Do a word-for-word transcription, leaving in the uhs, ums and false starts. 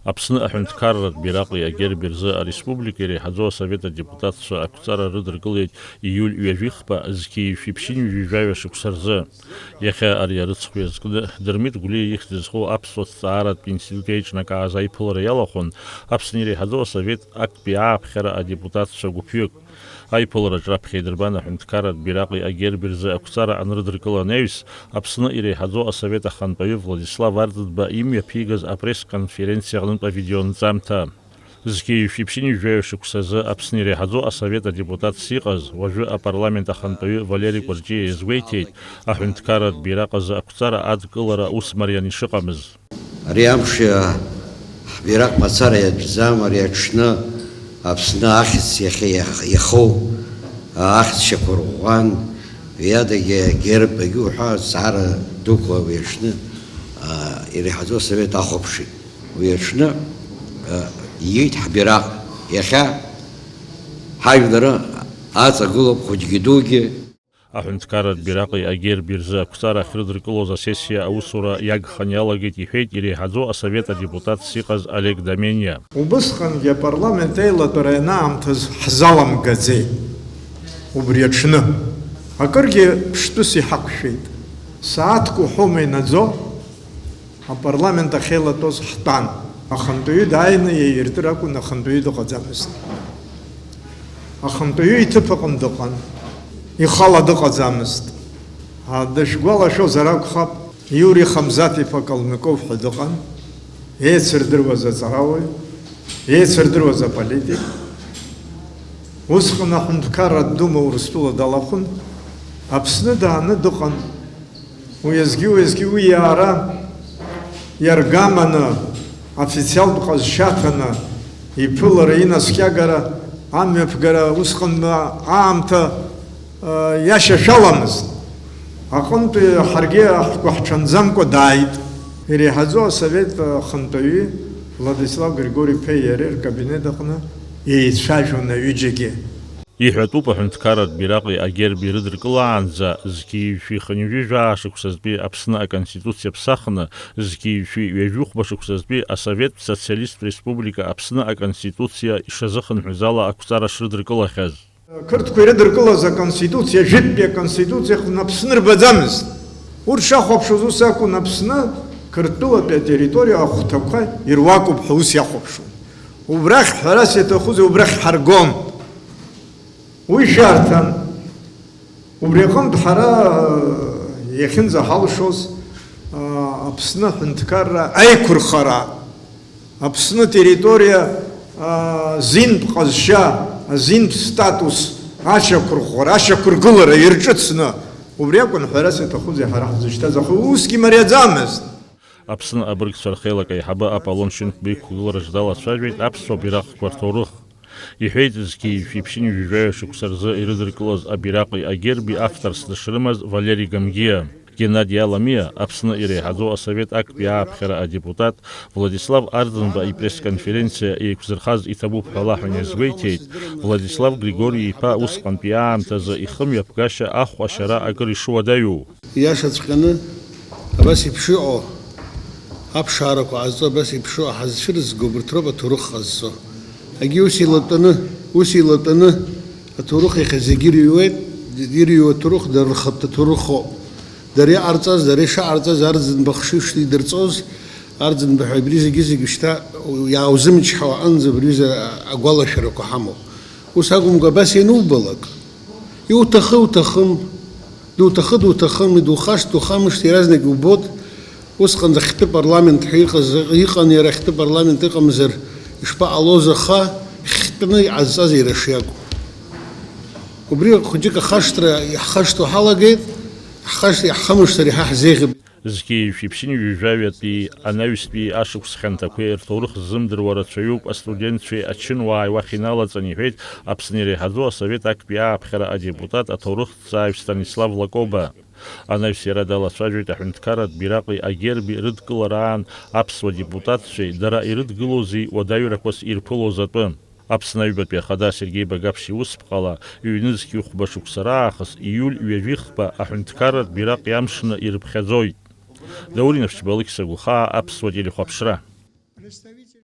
Аԥсны аҳәынҭқарратә бираҟи агерби рзы ареспублика иреиҳаӡоу асовет адепутатцәа ақәҵара рыдыркылеит ииуль ҩажәихԥа зқьи жәшәи ԥшьынҩажәи жәаҩа шықәса рзы. Иахьа ари арыцхә иазкны Дырмит Гәлиа ихьӡ зхоу аԥсуа ҭҵааратә институт еиҿнакааз аиԥылара иалахәын Аԥсны иреиҳаӡоу асовет актәи ааԥхьара адепутатцәа гәыԥҩык. Аиԥылараҿ раԥхьа идырбан аҳәынҭқарратә бираҟи агерби рзы ақәҵара анрыдыркыла анаҩс, Аԥсны иреиҳаӡоу асовет ахантәаҩы Владислав Арӡынба имҩаԥигаз апресс-конференциа аҟнытә авидеонҵамҭа. Зқьи жәшәи ԥшьынҩажәи жәаҩа шықәсазы Аԥсны иреиҳаӡоу асовет адепутатс иҟаз, уажәы апарламент ахантәаҩы Валери Кәарҷиа иазгәеиҭеит, аҳәынҭқарратә бираҟ азы ақәҵара адкылара ус мариан ишыҟамыз. Ари амш, а, ҳбираҟ мацара иатәӡам, ари аҽны Аԥсны ахьӡ иахьа иах-, иахоу, а, ахьӡшьақәа рӷәӷәан, уи адагьы агерб агьы уҳәа азҵаара дуқәа уи аҽны, а, иреиҳаӡоу асовет ахәаԥшит. Уи аҽны, а, ииит ҳбираҟ. Иахьа ҳажәлар аҵагылоуп хәыҷгьы дугьы. Аҳәынҭқарратә бираҟи агерби рзы ақәҵара ахьрыдыркылоз асессиа аусура иагхан иалагеит, иҳәеит иреиҳаӡоу асовет адепутатс иҟаз Олег Домениа. Убысҟангьы апарламент аилатәара ианаамҭаз ҳзаламгаӡеит. Убри аҽны акыргьы ԥштәыс иҳақәшәеит. Сааҭк уҳәома инаӡо? Апарламент ахьеилатәоз ҳтәан. Ахантәаҩы дааины иаиртыр акәын, ахантәаҩы дыҟаӡамызт. Ахантәаҩы иҭыԥ аҟны дыҟан, ихала дыҟаӡамызт. А, дышәгәалашәозар акәхап, Иури Хамзат-иԥа Калмыков ҳәа дыҟан, еицырдыруаз аҵарауаҩ, еицырдыруаз аполитик. Усҟан аҳәынҭқарратә дума Урыстәыла далахәын, Аԥсны дааны дыҟан. Уеизгьы-уеизгьы уи иаара иаргаманы, официалтә ҟазшьа аҭаны, иԥылара, инаскьагара, амҩаԥгара усҟан аамҭа, ы, иашьашәаламызт. Аҟынтәи ҳаргьы ҳгәы ҳҽанӡамкәа дааит. Иреиҳаӡоу асовет ахантәаҩы Владислав Григори-иԥеи иареи ркабинет аҟны еицәажәон аҩыџьагьы. Иҳәатәуп, аҳәынҭқарратә бираҟи агерби рыдыркылаанӡа, зқьи жәшәи хынҩажәи жәаа шықәсазтәи Аԥсны аконституциа ԥсахны, зқьи жәшәи ҩажәихәба шықәсазтәи асоветтә социалисттә республика Аԥсны аконституциа ишазыхынҳәыз ала ақәҵара шрыдыркылахьаз. Қырҭқәа ирыдыркылаз аконституциа, жәытәтәи аконституциа аҟны Аԥсны рбаӡамызт. Урҭ шахәаԥшуаз ус акәын, Аԥсны Қырҭтәылатәи атерриториа ахәҭақәа ируакуп ҳәа ус иахәаԥшуан. Убрахь, ҳәарас иаҭахузеи, убрахь ҳаргон. Уи шәарҭан. Убри аҟынтә ҳара, э, иахьынӡаҳалшоз, э, Аԥсны аҳәынҭқарра аиқәырхара, Аԥсны атерриториа, э, азинтә ҟазшьа, азинтә статус ашьақәырӷәӷәара, ашьақәыргылара ирҿыцны, убри акәын, ҳәарас иаҭахузеи, ҳара ҳзышьҭаз, аха усгьы мариаӡамызт. Аԥсны абыргцәа рхеилак аиҳабы Аполлон Шьынқәба иқәгылараҿ далацәажәеит аԥсуа бираҟқәа рҭоурых. Иҳәеит, зқьи жәшәи ԥшьынҩажәи жәаҩа шықәса рзы ирыдыркылаз абираҟи агерби авторс дышрымаз Валери Гамгиа. Геннади Аламиа, Аԥсны иреиҳаӡоу асовет актәи ааԥхьара адепутат, Владислав Арӡынба ипресс-конференциа еиқәзырхаз иҭабуп ҳәа лаҳәан иазгәеиҭеит, Владислав Григори-иԥа усҟантәи аамҭазы ихымҩаԥгашьа ахә ашьара акыр ишуадаҩу. Иашаҵәҟьаны, абас еиԥш иҟоу аԥшаарақәа ҟазҵо, абас еиԥш иҟоу ҳазцәырызго убырҭ роуп аҭоурых ҟазҵо. Егьи ус илатәаны, ус илатәаны аҭоурых иахьа зегьы ирыҩуеит, ирыҩуа аҭоурых дара рхатә ҭоурыхоуп. Дара иҟарҵаз, дара ишыҟарҵаз, Арӡынба хшыҩ шидырҵоз, Арӡынба ҳәа абри зегьы-зегьы шьҭа иааузымчҳауа аҟынӡа абри аҩыза агәалашәарақәа ҳамоуп. Ус акәымкәа, абас ианубалак, иуҭахы уҭахым, дуҭахы дуҭахым, идухашт духамышт, иаразнак иубоит. Усҟан хьтәы парламент ҳәа иҟаз, иҟан, иара хьтәы парламент ыҟамзар ишԥаҟалоз, аха хьтәны иҟазҵаз иара шиакәу. Убри хәыҷык ахашҭра иаҳхашҭуа ҳалагеит, ҳхашҭра иаҳхамышҭыр иаҳа ҳзеиӷьуп. Зқьи жәшәи ԥшьынҩажәи жәаҩатәи анаҩстәи ашықәс хьанҭақәеи рҭоурых ззымдыруа рацәаҩуп астудентцәеи ачынуааи уахь иналаҵан, иҳәеит Аԥсны иреиҳаӡоу асовет актәи ааԥхьара адепутат, аҭоурыхҭҵааҩ Станислав Лакоба. Анаҩс иара далацәажәеит аҳәынҭқарратә бираҟи агерби рыдкылараан аԥсуа депутатцәеи дара ирыдгылози уадаҩрақәас ирԥылоз атәы. Аԥсны аҩбатәи ахада Сергеи Багаԥшь иусԥҟала ҩнызқь хәба шықәса раахыс ииуль ҩажәихба аҳәынҭқарратә бираҟ иамшны ирыԥхьаӡоит. Даур Инапшьба, Алықьса Гәхаа, Аԥсуа телехәаԥшра.